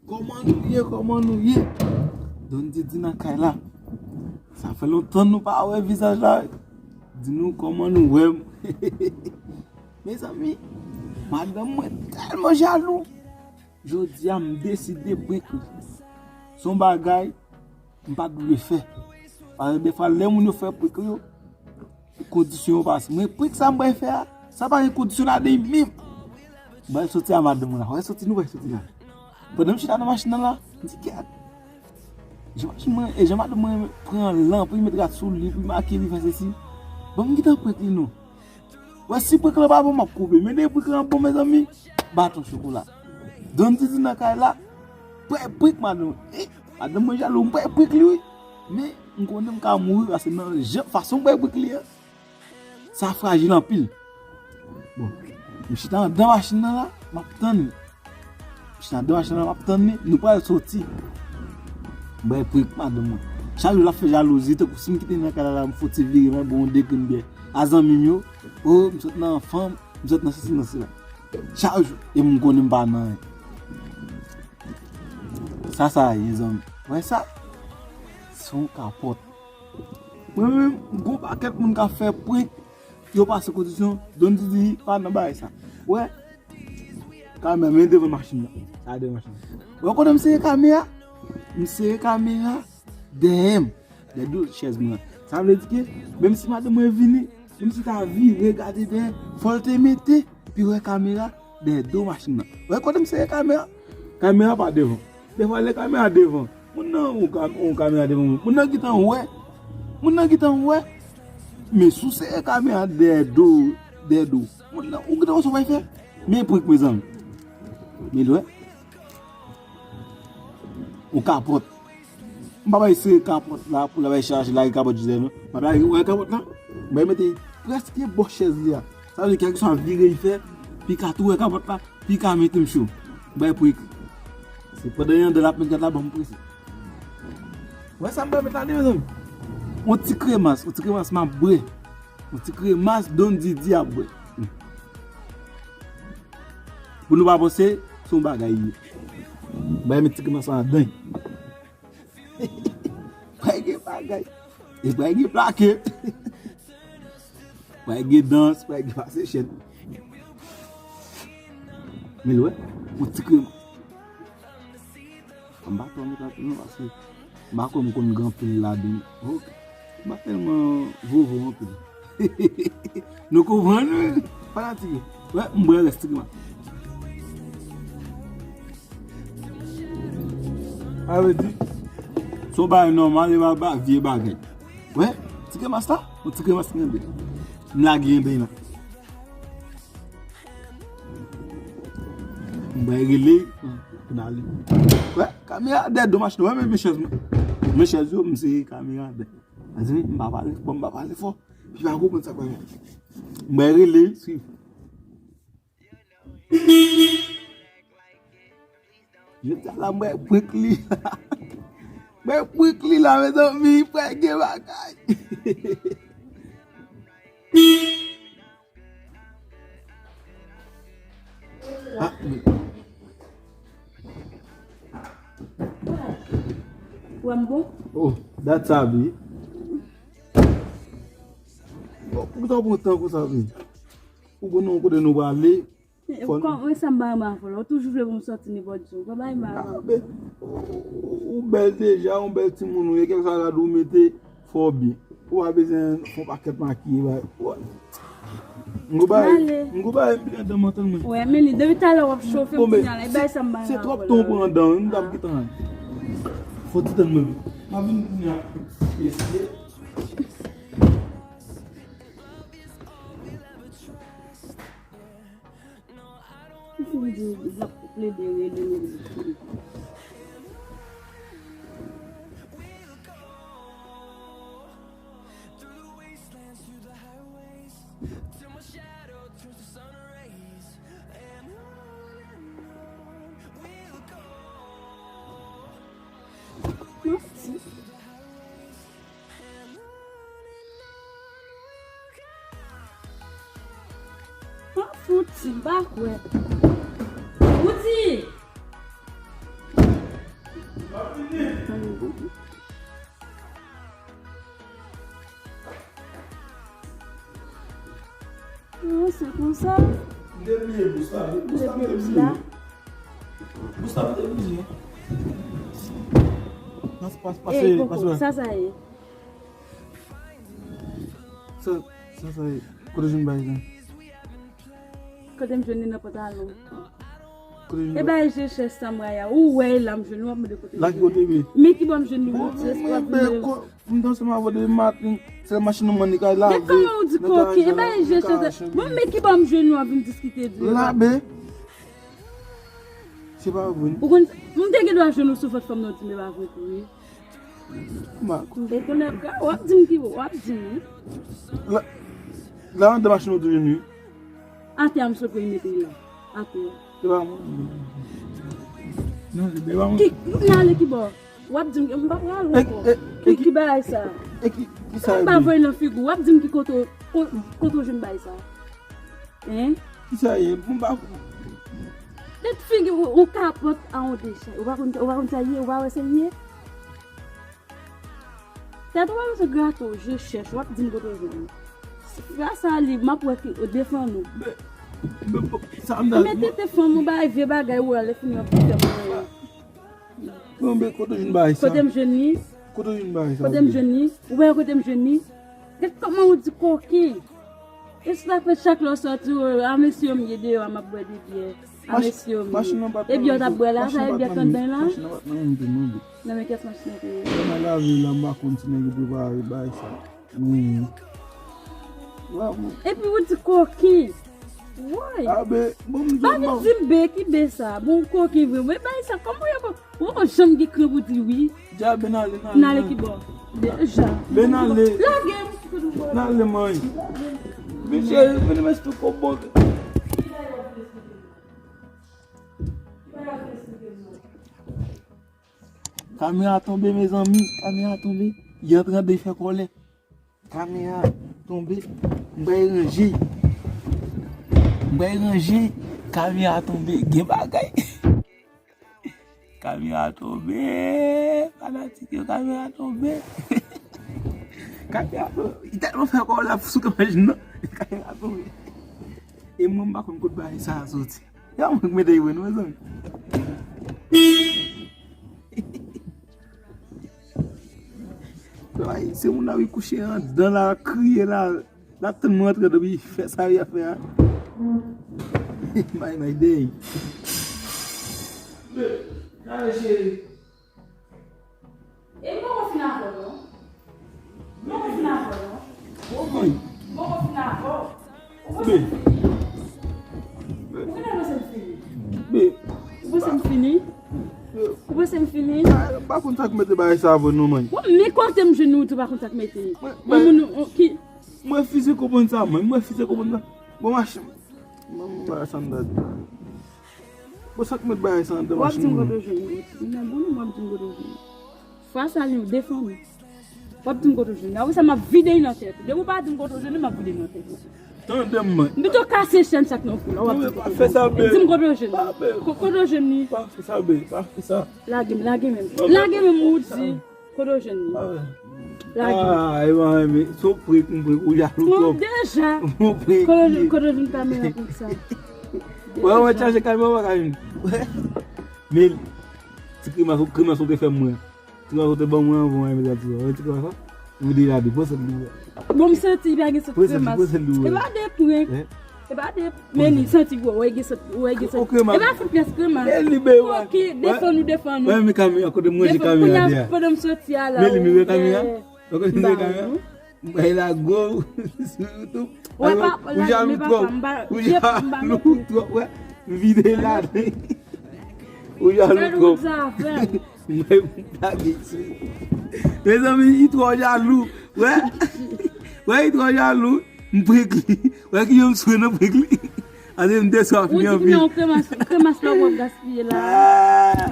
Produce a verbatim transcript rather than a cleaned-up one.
Kòman nou ye? Kòman nou ye? Don Didi nan kay la. Sa fè lontan nou pa wè vizaj la. Di nou kòman nou wè m. Mezanmi, madanm mwen tèlman jalou. Jodi a, m deside prank li. Se yon bagay m pa t vle fè. Paske defwa, lè moun yo fè prank yo, kondisyon yo pase. Mwen, prank sa m pral fè a, sa pa gen kondisyon ladan li menm. M pral soti a madanm mwen la. Wè soti nou, wè soti la. Pandan m chita nan machin nan la, m di, "Kèt." Jan machin mwen, e jan madanm mwen pran lan pou l met rad sou li, pou l make li, fè sesi. Ban m gentan prank li non. Wè, si prank lan pa bon, m ap koupe. Men depi prank lan bon, mezanmi, baton chokola. Don Didi nan kay la, pral prank madanm. Eh, madanm mwen jalou, m pral prank li, wi. Men, m konnen m ka mouri, paske nan jan, fason m pral prank li an, sa frajil anpil. Bon, m chita anndan machin nan la, m ap tann li. M chita anndan machin nan la, m ap tann li, nou pral soti. M pral prank madanm mwen. Chak jou l ap fè jalouzi, tankou si m kite nan kay la, la, m fouti vire, mwen bon de grenn byè. A zanmi m yo, o, m sot nan fanm, m sot nan sesi, nan sela. Chak jou, e m konnen m pa nan anyen. Sa, sa ye, zanmi. Wè sa? Se yon kapòt. Mwen menm, gon pakèt moun k ap fè prank, yo pase kondisyon, Don Didi pa nan bagay sa. Wè, kamera, men devan machin nan. Sa devan machin nan. Wè, kote m sere kamera? M sere kamera dèyè m. Dèyè do chèz mwen. Sa vle di ke, menm si madanm mwen vini, menm si ta vire gade dèyè, fò l te mete pi wè kamera dèyè do machin nan. Wè kote m sere kamera? Kamera pa devan. Defwa lè kamera devan, moun nan, yon ka-, yon kamera devan, moun nan gentan wè. Moun nan gentan wè. Men si w sere kamera dèyè do, dèyè do, moun nan, ou gentan wè sa w pral fè. Men prank, mezanmi. Men l wè. Yon kapòt. M pa bay sere kapòt la pou l bay chache lage kapòt jis dèyè non. M pa bay wè kapòt la. M bay mete prèske bò chèz li a. Sa vle di kèlkeswa vire li fè, pi ka tou wè kapòt la, pi ka mete m cho. M bay prank. Se pandan yon de l ap met gad la, ban m prese. Wè sa m bay met la, mezanmi. Yon ti kremas, yon ti kremas m ap bwè. Yon ti kremas Don Didi ap bwè. Pou nou pa panse, se yon bagay li ye. Bay met ti kremas la anndan. Pral gen bagay. E pral gen plake. Pral gen dans, pral gen pase chèn. Men l wè, yon ti kremas. M pa twò met anpil non, paske m pa kwè m konn gen anpil ladan. Ok. M pa tèlman vovo anpil. Nou konprann, wi? Fanatik yo. Wè, m bwè rès ti kremas. Sa vle di, se yon bagay nòmal, e pa, pa vye bagay. Wè, ti kremas la, yon ti kremas ki anndan. M lage anndan la. M bay rele, pou n ale. Wè, kamera dèyè do machin, wè, men, men chèz mwen. Men chèz yo, m sere kamera dèyè. Mezanmi, m pa pale, bon, m pa pale fò. Pi pa konprann sa k pral fèt. M bay rele, swiv. Jodi a la, m bay prank li la. M bay prank li la, mezanmi, pral gen bagay. Ah, men. Wè m bon? Oh, dat sa byen. Bon, poukisa w pran tan konsa, men? Ou konn yon kote nou prale, fò nou... Kòman sa m bay anba fò la? Ou toujou vle pou m sòti nenpòt jan. Ou pa bay anba fò. Ah, men, ou, ou, ou bèl deja, yon bèl timoun ou ye, kèlkeswa rad ou mete, fò w byen. Ou pa bezwen fè yon pakèt makiye, bay. Ou, m go bay, m go bay, m pran dan m antann mwen. Wè, men li, depi talè w ap chofe m kounye a la, e bay sa m bay anba fò la. Se twòp tan w pran dan, m t ap gentan. Fò ti tann mwen. M ap vin kounye a. Mesye. Li fin di l ap plede rele, rele. Manti. An fouti, m pa kwè. Fouti! Non, se konsa. M te bliye bous la, wi. Bous la, m te bliye. Bous la, m te bliye. Pase, pase, pase. Sa, sa ye. Sa, sa, sa ye. Kote w jwenn bagay sa? Kote m jwenn li nan pantalon. Kote w jwenn? E bagay je chèch sa m rayi a. Ou wè e la m jwenn ou, w ap mande kote m jwenn li. La ki kote li? Men ki bò m jwenn li, ou ti espwa vin. M danse m avè depi maten, se machin nan mwen li kay lave. Men kòman ou di koken? E bagay je chèch sa. Bon, men ki bò m jwenn ou, w ap vin diskite di. Labe. Se pa vre. Ou konn, m te gen dwa jwenn ou sou vant fanm nan, ou di m e pa vre tou, wi. M pa konn. M te konnen, w ap di m ki, w ap di m, wi. La, la, anndan machin ou te jwenn, wi. Atè a, m sot pou mete l la. Atè a. Se pa mwen. Non, se pa mwen. Ki, m ale ki bò? W ap di m, m pa pral ankò. E, e, e ki, ki bagay sa? E ki, ki sa? M pa voye nan figi w. W ap di m ki kote, ko-, kote w jwenn bagay sa? Hein? Ki sa ye? Bon, ba, tèt figi w, ou kapòt a yon dechay. Ou pa konn, ou pa konn sa ye, ou pa wè sa ye. Tèt ou pa bezwen grate w, je chèch, w ap di m kote w jwenn li. Gras a li, m ap wè ki, ou defann ou. Men, men, bon, sa m ta. Men tete fanm ou bay vye bagay ou a lè fini w ap fè mwen. Bon, men kote w jwenn bagay sa? Kote m jwenn li? Kote w jwenn bagay sa? Kote m jwenn li? Ou wè kote m jwenn li? Gad kòman ou di koken. E sa fè chak lè w sòti, ou, a mesye m ye deyò a, m ap bwè de byè. A mesye m ye. E byè w t ap bwè la, sa e byè k anndan la? Machin nan pa t nan men m tou, non. Nan men kiyès machin nan te ye? Lè m al lave la, m pa konn si nèg yo prepare bagay sa. Wi. Bravo. Epi ou di koken. Woy. A, be, bon, m di w, pa vin di m be, ki be sa? Bon, koken vre. Mwen bay sa, kòman yo ko-, ou poko janm gen kran pou di wi. Dja, ben ale, n ale. N ale ki bò? Deja. Ben ale. Lage m. N ale, man. Mesye, vin mèsi tou kòb bon. Kamera tonbe, mezanmi. Kamera tonbe. Li antre an de fè kòlè. Kamera tonbe. M bay ranje. M bay ranje. Kamera tonbe. Gen bagay. Kamera tonbe. Fanatik yo, kamera tonbe. Kamera tonbe. Li tèlman fè kòlè, l ap souke machin nan. Kamera tonbe. E mwen, m pa konn kot bagay sa a soti. Ya mwen k mete yo, non, mezanmi. Ay, se moun la wi kouche anndan la, kriye la, l ap tann mwen antre depi fè sa li ap fè a. My, my day. Gade cheri. E m poko fin avè w, non. M poko fin avè w, non. Woy. M poko fin avè w. Ou panse m fini? Ou genlè panse m fini? Ou panse m fini? Ou panse m fini? Ah, m pa konn sa k mete bagay sa vre non, man. Bon, men kote m jwenn ou, ou tou pa konn sa k mete. Mwen, yon moun, yon, ki. Mwen refize konprann sa, man. Mwen refize konprann sa. Bon, machin. Mwen, mwen, sa m ta di. Bon, sa k met bagay sa anndan machin mwen? W ap di m kote w jwenn li. Ou ti moun nan bon, w ap di m kote w jwenn li. Fwa sa li defann ou. W ap di m kote w jwenn li. Apre sa, m ap vide l nan tèt ou. Depi w pa di m kote w jwenn li, m ap vide l nan tèt ou. Tande m, man. M pito kase chèn sa k nan kou la, w ap di m kote w jwenn li. Pa fè sa, be. Di m kote w jwenn li. Pa, be. Ko-, kote w jwenn li. Pa fè sa, be. Pa fè sa. Lage m, lage menm. Lage menm, ou di. Kote w jwenn li? Ah, e mwen menm, se w prik, m prik, ou jalou twòp. Deja. Ou prik. Kote w jwenn, kote w jwenn kamera konsa? Wè, wè, chaje kamera, wè, Karin. Wè. Men, ti grimas, grimas ou te fè mwen. Ti grimas ou te ban mwen anvan, wè, men ti grimas, wè, ti grimas, wè. Vide la, de, pran sèt li, wè. Bon, m santi pa gen sèt grimas. Pran sèt li, pran sèt li, wè. E pa de prank. E pa de Men li santi gwo, wè gen sèt, wè gen sèt. Ok, e pa fout pyès grimas. Men li be wè. Ok, defann ou, defann ou. Wè, men kamera, kote m ranje kamera de a. Pandan m soti a la. Men li, men kamera. Kote m ranje kamera. M bay la gwo sou YouTube. Wè, pa, ou jalou twòp. Ou jalou twòp, wè. M vide la. Ou jalou twòp. Mwen, m pa gen sou. Mezanmi, li twò jalou. Wè. Wè, li twò jalou. M prank li. Wè ki jan m swe nan prank li. Ase m te swa fini anpil. Ou di ki nan kremas, kremas la w ap gaspiye la. Ah,